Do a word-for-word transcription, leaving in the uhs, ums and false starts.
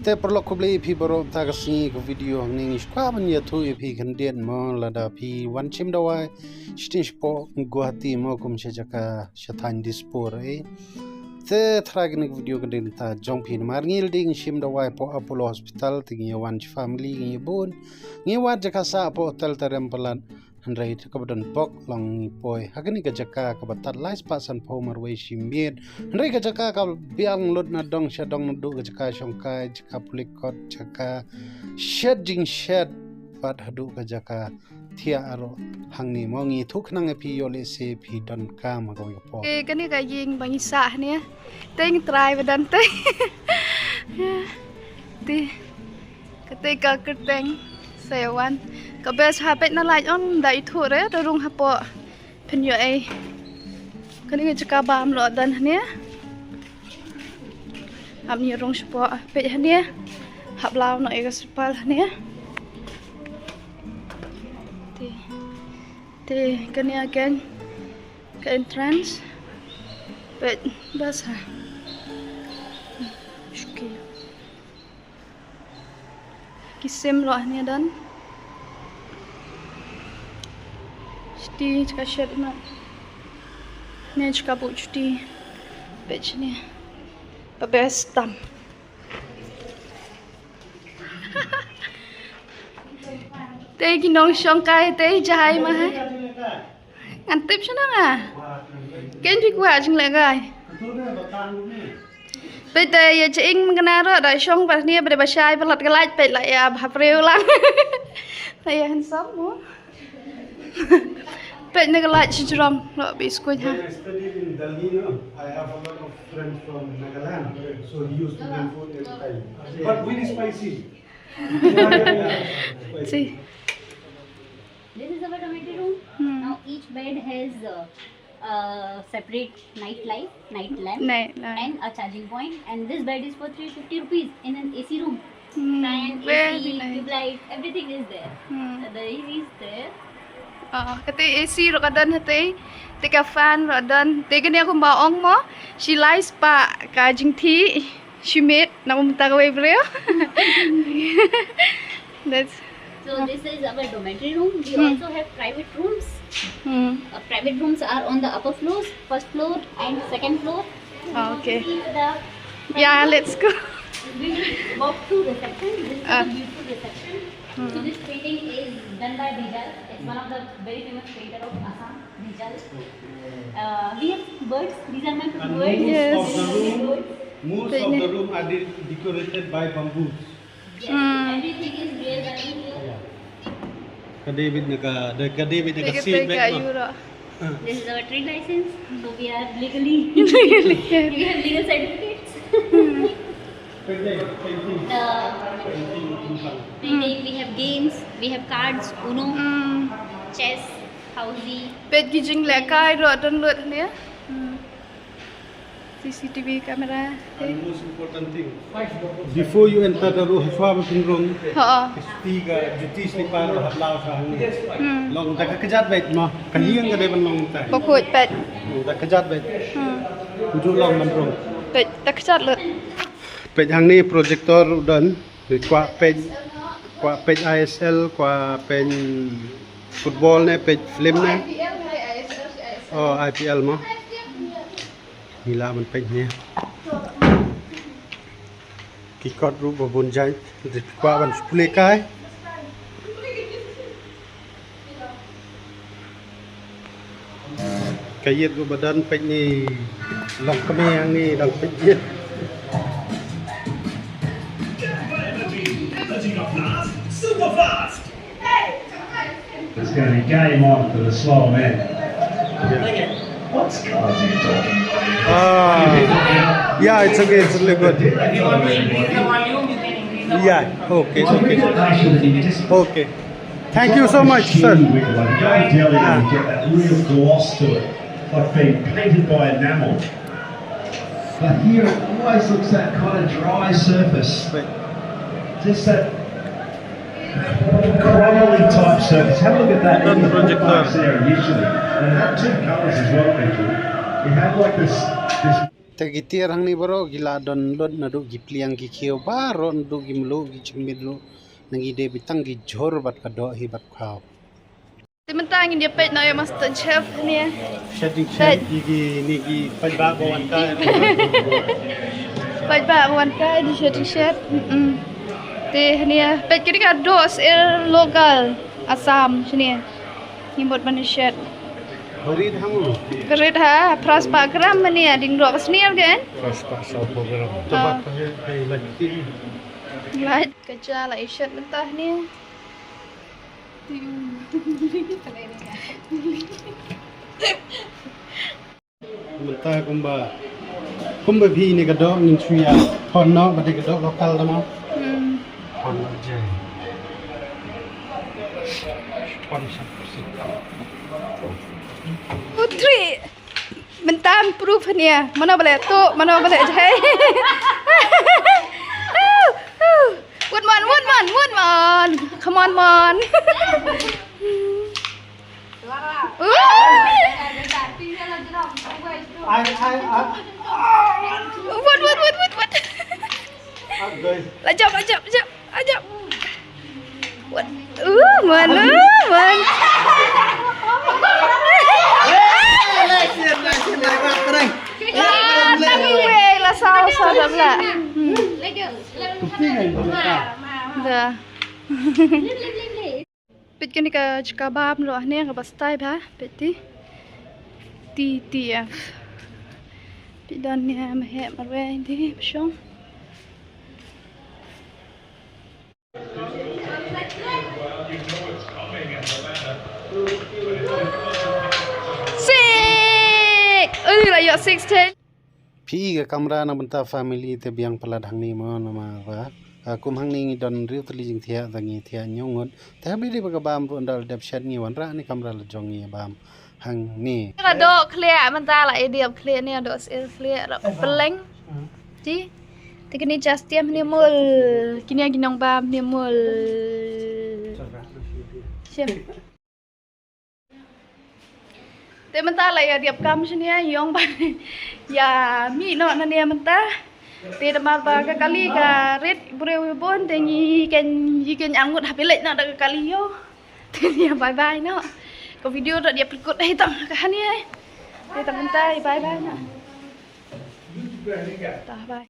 Te paralok, khublei ïa phi baroh. Mynta ka sngi ka video hangne ngi shu kwah ban ïathuh ïa phi khyndiat mo, lada phi wan shim dawai shiteng shapoh Guwahati mo, kum sha jaka sha thaiñ Dispur eh. Te trai kane ka video ka dei bynta jong phi namar ngi la dei ngi shim dawai hapoh Apollo Hospital, te ngi ïa wan sha family, ngi ïa bun, ngi ïa wad jaka sah hapoh hotel Tarem Palat. Hynrei te kaba don bok long ngi poi ha kane ka jaka kaba tad lai spah sanphew marwei shi miet. Hynrei ka jaka ka biang lut na dong sha dong, naduh ka jaka shong kai, jaka pulit kot, jaka shet jingshet, bad haduh ka jaka thiah ruh. Hangne mo ngi ïathuh khnang ïa phi, ïoh lehse phi donkam ha kawei ka por. Eh, kane ka ïing ba ngi sah hangne. Te ngi trai ba don te. Te. Kata ka kyrteng sa ïa wan. Ka best ha, peit na light, ym da ithuh re, da rung hapoh. Phin ïoh ei. Kane ka jaka bam ruh don hangne. Ym ïa rung shapoh, peit hangne. Hap law noh ïa ka sirpal hangne. Te, te kane again ka entrance. Peit bas ha. Shuki. Ki sim ruh hangne don. Shuti jaka shet na. Ne jaka buh shuti. Peit shane. Ba best tam. Te ki nongshong kai te jahai ma hai. Ngan tip shano nga. Ken phi kwah jingleh kai. Peit te ïa jingmyntoi ruh da shong bad ne bad ba shai palat ka light, peit la ïa bha briew lang. La ïa handsome mo. Peit na ka light shi jrong ruh ba skuid ha. When I studied in Delhi, no, I have a lot of friends from Nagaland. So he used to bring food every time. But very spicy. Yeah, yeah, yeah. Spicy. See. This is our dormitory room. Hmm. Now each bed has uh, a separate night light, night lamp, Night lamp. and a charging point. And this bed is for three fifty rupees in an A C room. Hmm, Fan, very A C, nice. Tube light, everything is there. Hmm. Uh, the A C is there. Oh, kata A C ruh ka don hate. Te ka fan ruh don. Te kane kumba ong mo, shi lai spah ka jingthie shi miet, namar mynta kawei briew. That's So this is our dormitory room. We Hmm. also have private rooms. Hmm. Uh, private rooms are on the upper floors, first floor and second floor. Ah, okay. See the front Yeah, door. Let's go. We will walk to reception. This is Ah. a beautiful reception. Hmm. So this painting is done by Bijal. It's one of the very famous painter of Assam, Bijal. Uh, we have birds. These are my And birds. Yes. Most of the room, most of the room are de- decorated by bamboos. Yes, Hmm. everything is real by me here. Yeah. Ka David na ka, da- ka David na ka David seat na bag ka ma. Euro. This is our trade license, so we are legally, we have legal certificates. Painting, painting. The Painting, painting. Painting, we have games, we have cards, Uno, Hmm. chess, housey. Peit ki jinglehkai ruh don lut ne. Hmm. C C T V camera. And most important thing, before you enter the room, hashwa ba pynrung, Ha. Shuti ka juti slipper ba hap law sha hangne. Hmm. Long da ka kjat beit ma, ka ïing ka dei ban long tai. Ba khuid beit. Hmm, da kjat beit. Hmm. Ju long ban rung. Beit da kjat lut. Peit hangne projector u don. Kwah peit, kwah peit I S L, kwah peit football ne, peit film ne. Oh, I P L mo. Ngi lah ban peit ne. Ki kot ruh ba bun jait, kwah ban shu pule kai. Ka ïit ruh ba don, peit ni, long kmie hangne dang peit ïit. It's gonna be game on for the slow man. What's Kazi talking about? Ah. Yeah, it's okay, it's really good. Yeah, okay, okay. Okay. Thank you so much, sir. With one. Go to deli and you get that real gloss to it, like being painted by enamel. But here it always looks that kind of dry surface. Right. Just that crumbly type surface. Have a look at that in the projector. There initially. And it had two colours as well, Andrew. It had like this, this Te ki tiar hangne baroh ki la don lut naduh ki pliang ki khiew baroh naduh ki mluh ki jingmih luh. Nang ki dei beit tang ki jhur bad ka doh hi bad khaw. Te mynta ngin ïa peit noh ïa master chef ne. Shading chef ki ki ni ki paidbah ba wan kai. Paidbah ba wan kai di shading chef. Mm. Te ne peit kini ka doh sir local Assam sini. Ni mut ban shet. Barit hangu. Barit ha, pras pa gram mani ading doh ka snial gen. Pras pa saw program. Coba pakai lagi. Light ka jala ishet mentah ni. Mynta kumba kumba phi ne ka doh ngin shu ïa thon noh ba dei ka doh local da mo. Hmm. Thon noh je. Thon sha. Putri. Mynta proof hania. Mano bale tu, mano bale jai. Wut mon, wut mon, wut mon. Come on, mon. Wut, wut, wut, wut, wut. Lajap, lajap, lajap. Ajak. What? Uh, mana? Man. Tapi wei la saw saw dah pula. Dah. Peit kane ka jaka bam ruh ne ka ba stai ba. Peit ti. Ti ti ya. Peit don ne ma he marwei di shong. Sick! Ui, la ïoh sixteen. Phi ka kamra na bynta family te biang palat hangne mo namar ba, ah, kum hangne ngi don hynriew tylli jingthiah, te ngi thiah hynñiew ngut. Te haba ïadei bad ka bam ruh ynda la dep shet ngi wanrah ne kamra la jong ngi bam. Hangne. Ka doh khlieh mynta la ïa dep khlieh ne doh sir khlieh la pyleng. Ti. Te kine Justin ne mul. Kine ki nongbam ne mul. Shem. Te mynta la ïa dep kam shane ïong ban ïa mih noh nane mynta. Te namar ba ka kali ka rit briew bun te ngi ken ngi ken angut hapi leit noh da ka kali ïoh. Te ïa bye bye noh. Ka video ruh ïa pyrkut dei tang ka hani ai. Te tang mynta ïa bye bye noh. Ta bye.